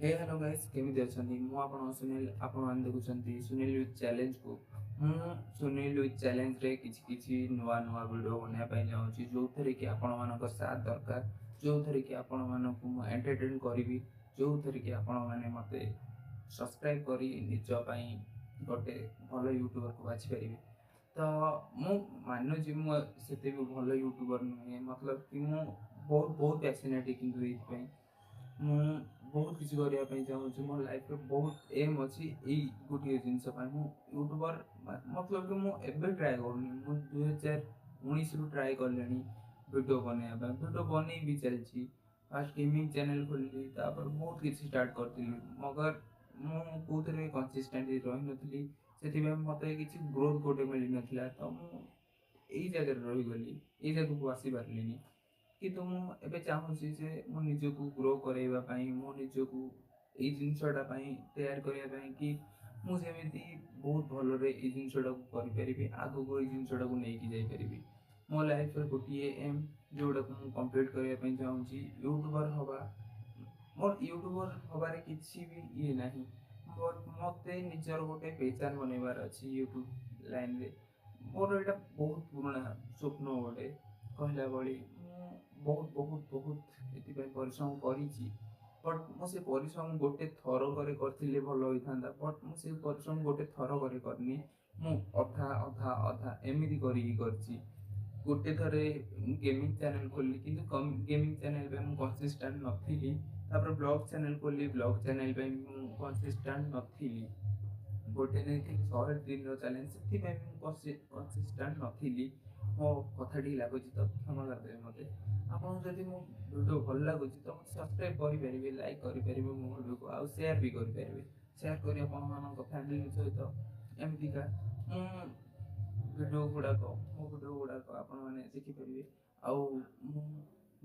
ହେ hello guys, କେମିତି ଅଛନ୍ତି? ମୁଁ ଆପଣଙ୍କ ସୁନୀଲ। ଆପଣମାନେ ଦେଖୁଛନ୍ତି ସୁନୀଲ ୱିଥ୍ ଚ୍ୟାଲେଞ୍ଜକୁ। ମୁଁ ସୁନୀଲ ୱିଥ୍ ଚ୍ୟାଲେଞ୍ଜରେ କିଛି କିଛି ନୂଆ ନୂଆ ଭିଡ଼ିଓ ବନାଇବା ପାଇଁ ଚାହୁଁଛି, ଯେଉଁଥିରେ କି ଆପଣମାନଙ୍କ ସାଥ ଦରକାର, ଯେଉଁଥିରେ କି ଆପଣମାନଙ୍କୁ ମୁଁ ଏଣ୍ଟରଟେନ୍ କରିବି, ଯେଉଁଥିରେ କି ଆପଣମାନେ ମୋତେ ସବସ୍କ୍ରାଇବ୍ କରି ନିଜ ପାଇଁ ଗୋଟେ ଭଲ ୟୁଟ୍ୟୁବରକୁ ବାଛିପାରିବେ। ତ ମୁଁ ମାନୁଛି, ମୁଁ ସେତେ ବି ଭଲ ୟୁଟ୍ୟୁବର ନୁହେଁ, ମତଲବ କି ମୁଁ ବହୁତ ବହୁତ ପ୍ୟାସନେଟ୍, କିନ୍ତୁ ଏଇଥିପାଇଁ ମୁଁ ବହୁତ କିଛି କରିବା ପାଇଁ ଚାହୁଁଛି। ମୋ ଲାଇଫରେ ବହୁତ ଏମ୍ ଅଛି। ଏଇ ଗୋଟିଏ ଜିନିଷ ପାଇଁ ମୁଁ ୟୁଟ୍ୟୁବର, ମତଲବ କି ମୁଁ ଏବେ ଟ୍ରାଏ କରୁନି, ମୁଁ 2019ରୁ ଟ୍ରାଏ କଲିଣି ଭିଡ଼ିଓ ବନେଇବା ପାଇଁ। ଭିଡ଼ିଓ ବନେଇ ବି ଚାଲିଛି। ଫାଷ୍ଟ ଗେମିଂ ଚ୍ୟାନେଲ୍ ଖୋଲିଲି, ତାପରେ ବହୁତ କିଛି ଷ୍ଟାର୍ଟ କରିଥିଲି, ମଗର ମୁଁ କେଉଁଥିରେ କନସିଷ୍ଟାଣ୍ଟ ରହିନଥିଲି। ସେଥିପାଇଁ ମୋତେ କିଛି ଗ୍ରୋଥ୍ ଗୋଟେ ମିଳିନଥିଲା। ତ ମୁଁ ଏଇ ଜାଗାରେ ରହିଗଲି, ଏଇ ଜାଗାକୁ ଆସିପାରିଲିନି। କିନ୍ତୁ ମୁଁ ଏବେ ଚାହୁଁଛି ଯେ ମୁଁ ନିଜକୁ ଗ୍ରୋ କରାଇବା ପାଇଁ, ମୁଁ ନିଜକୁ ଏଇ ଜିନିଷଟା ପାଇଁ ତିଆରି କରିବା ପାଇଁ କି ମୁଁ ଯେମିତି ବହୁତ ଭଲରେ ଏଇ ଜିନିଷଟାକୁ କରିପାରିବି, ଆଗକୁ ଏଇ ଜିନିଷଟାକୁ ନେଇକି ଯାଇପାରିବି। ମୋ ଲାଇଫରେ ଗୋଟିଏ ଏମ୍, ଯେଉଁଟାକୁ ମୁଁ କମ୍ପ୍ଲିଟ୍ କରିବା ପାଇଁ ଚାହୁଁଛି, ୟୁଟ୍ୟୁବର ହେବା। ମୋର ୟୁଟ୍ୟୁବର ହେବାରେ କିଛି ବି ଇଏ ନାହିଁ, ବଟ୍ ମୋତେ ନିଜର ଗୋଟେ ପେହଚାନ ବନେଇବାର ଅଛି ୟୁଟ୍ୟୁବ ଲାଇନରେ। ମୋର ଏଇଟା ବହୁତ ପୁରୁଣା ସ୍ୱପ୍ନ ଗୋଟେ କହିଲା ଭଳି। ମୁଁ ବହୁତ ବହୁତ ବହୁତ ଏଥିପାଇଁ ପରିଶ୍ରମ କରିଛି, ବଟ୍ ମୁଁ ସେ ପରିଶ୍ରମ ଗୋଟେ ଥରକରେ କରିଥିଲେ ଭଲ ହୋଇଥାନ୍ତା। ବଟ୍ ମୁଁ ସେ ପରିଶ୍ରମ ଗୋଟେ ଥରକରେ କରିନି, ମୁଁ ଅଧା ଅଧା ଅଧା ଏମିତି କରିକି କରିଛି। ଗୋଟେ ଥରେ ଗେମିଂ ଚ୍ୟାନେଲ୍ ଖୋଲିଲି, କିନ୍ତୁ ଗେମିଂ ଚ୍ୟାନେଲ୍ ପାଇଁ ମୁଁ କନସିଷ୍ଟାଣ୍ଟ ନଥିଲି। ତାପରେ ବ୍ଲଗ୍ ଚ୍ୟାନେଲ୍ ଖୋଲିଲି, ବ୍ଲଗ୍ ଚ୍ୟାନେଲ୍ ପାଇଁ ବି ମୁଁ କନସିଷ୍ଟାଣ୍ଟ ନଥିଲି। ଗୋଟେ ନେଇଥିଲି 100 ଦିନର ଚ୍ୟାଲେଞ୍ଜ, ସେଥିପାଇଁ ବି ମୁଁ କନସିଷ୍ଟାଣ୍ଟ ନଥିଲି। ମୋ କଥା ଟିକେ ଲାଗୁଛି ତ କ୍ଷମା କରିଦେବେ ମୋତେ। ଆପଣଙ୍କୁ ଯଦି ମୋ ଭିଡ଼ିଓ ଭଲ ଲାଗୁଛି ତ ମୋତେ ସବସ୍କ୍ରାଇବ୍ କରିପାରିବେ, ଲାଇକ୍ କରିପାରିବେ ମୋ ଭିଡ଼ିଓକୁ, ଆଉ ସେୟାର ବି କରିପାରିବେ। ସେୟାର କରି ଆପଣମାନଙ୍କ ଫ୍ୟାମିଲି ସହିତ ଏମିତିକା ମୁଁ ଭିଡ଼ିଓ ଗୁଡ଼ାକ, ମୋ ଭିଡ଼ିଓ ଗୁଡ଼ାକ ଆପଣମାନେ ଦେଖିପାରିବେ, ଆଉ ମୁଁ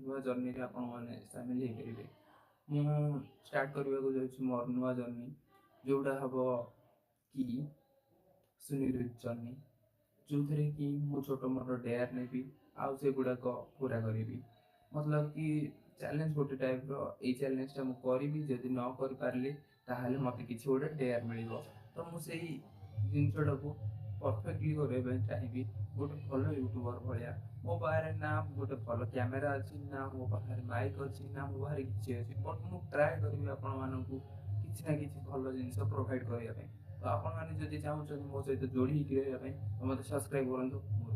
ନୂଆ ଜର୍ଣ୍ଣିରେ ଆପଣମାନେ ସାମିଲ ହେଇପାରିବେ। ମୁଁ ଷ୍ଟାର୍ଟ କରିବାକୁ ଯାଉଛି ମୋର ନୂଆ ଜର୍ଣ୍ଣି, ଯେଉଁଟା ହେବ କି ସୁନୀଲ ଜର୍ଣ୍ଣି, ଯେଉଁଥିରେ କି ମୁଁ ଛୋଟ ମୋଟ ଡେୟାର ନେବି ଆଉ ସେଗୁଡ଼ାକ ପୁରା କରିବି। ମତଲବ କି ଚ୍ୟାଲେଞ୍ଜ ଗୋଟେ ଟାଇପ୍ର। ଏଇ ଚ୍ୟାଲେଞ୍ଜଟା ମୁଁ କରିବି, ଯଦି ନ କରିପାରିଲି ତାହେଲେ ମୋତେ କିଛି ଗୋଟେ ଡେୟାର ମିଳିବ। ତ ମୁଁ ସେଇ ଜିନିଷଟାକୁ ପରଫେକ୍ଟଲି କରିବା ପାଇଁ ଚାହିଁବି, ଗୋଟେ ଭଲ ୟୁଟ୍ୟୁବର ଭଳିଆ। ମୋ ପାଖରେ ନା ଗୋଟେ ଭଲ କ୍ୟାମେରା ଅଛି, ନା ମୋ ପାଖରେ ମାଇକ୍ ଅଛି, ନା ମୋ ପାଖରେ କିଛି ଅଛି, ବଟ୍ ମୁଁ ଟ୍ରାଏ କରିବି ଆପଣମାନଙ୍କୁ କିଛି ନା କିଛି ଭଲ ଜିନିଷ ପ୍ରୋଭାଇଡ଼ କରିବା ପାଇଁ। ତ ଆପଣମାନେ ଯଦି ଚାହୁଁଛନ୍ତି ମୋ ସହିତ ଯୋଡ଼ି ହେଇକି ରହିବା ପାଇଁ, ତ ମୋତେ ସବସ୍କ୍ରାଇବ୍ କରନ୍ତୁ। ମୁଁ